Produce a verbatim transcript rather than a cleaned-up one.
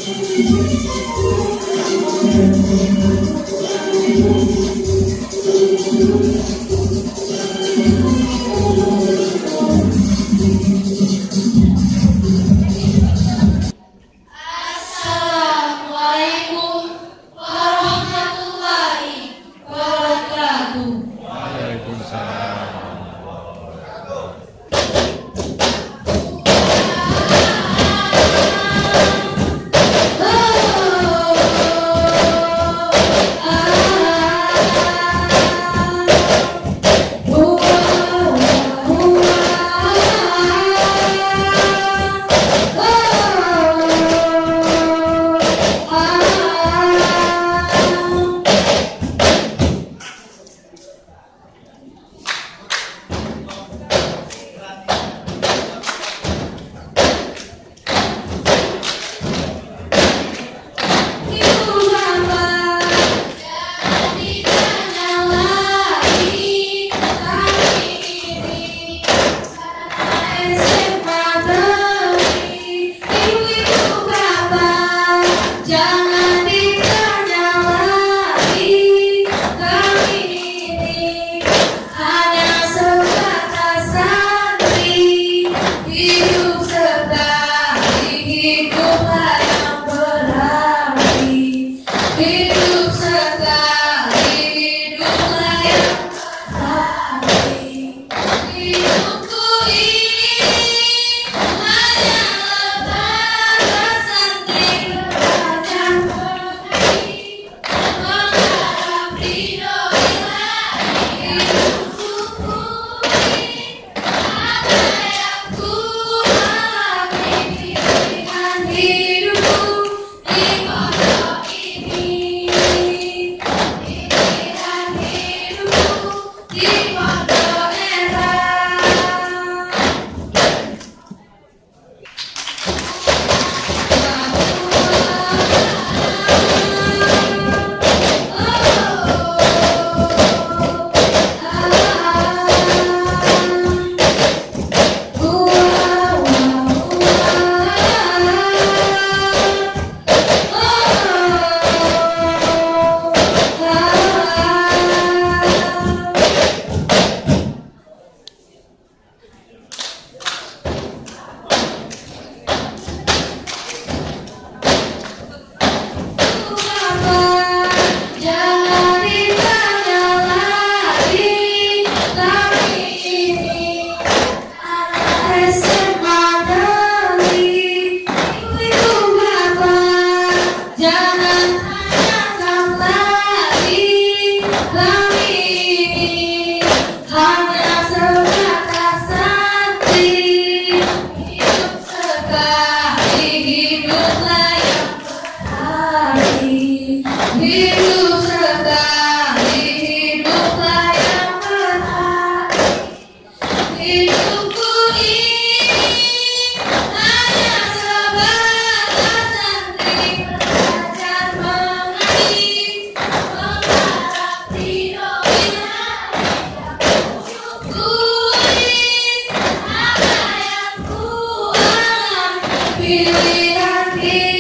Assalamualaikum warahmatullahi wabarakatuh. Waalaikumsalam. Ibu-ibu, bapak, jangan ditanya lagi, kami ini hanya sebatas santri, hidup sekali, hiduplah yang berarti, hidup sekali, hiduplah yang berarti. Hidupku ini hanyalah balasan di belajar mengaji, mengharap ridho Ilahi. Hidupku ini apa yang ku alami, pilihan hidupku di pondok ini, pilihan hidupku di pondok era. Jangan ditanya lagi, kami ini anak S M A negeri. Ibu-ibu, bapak, jangan tanyakan lagi, kami ini hanya sebatas santri. Hidup sekali, hiduplah yang berarti. Hidup sekali, hiduplah yang berarti. Hidupku ini hanya sebatas santri, belajar mengaji, mengharap ridho Ilahi. Syukuri apa yang ku alami, pilihan hidup.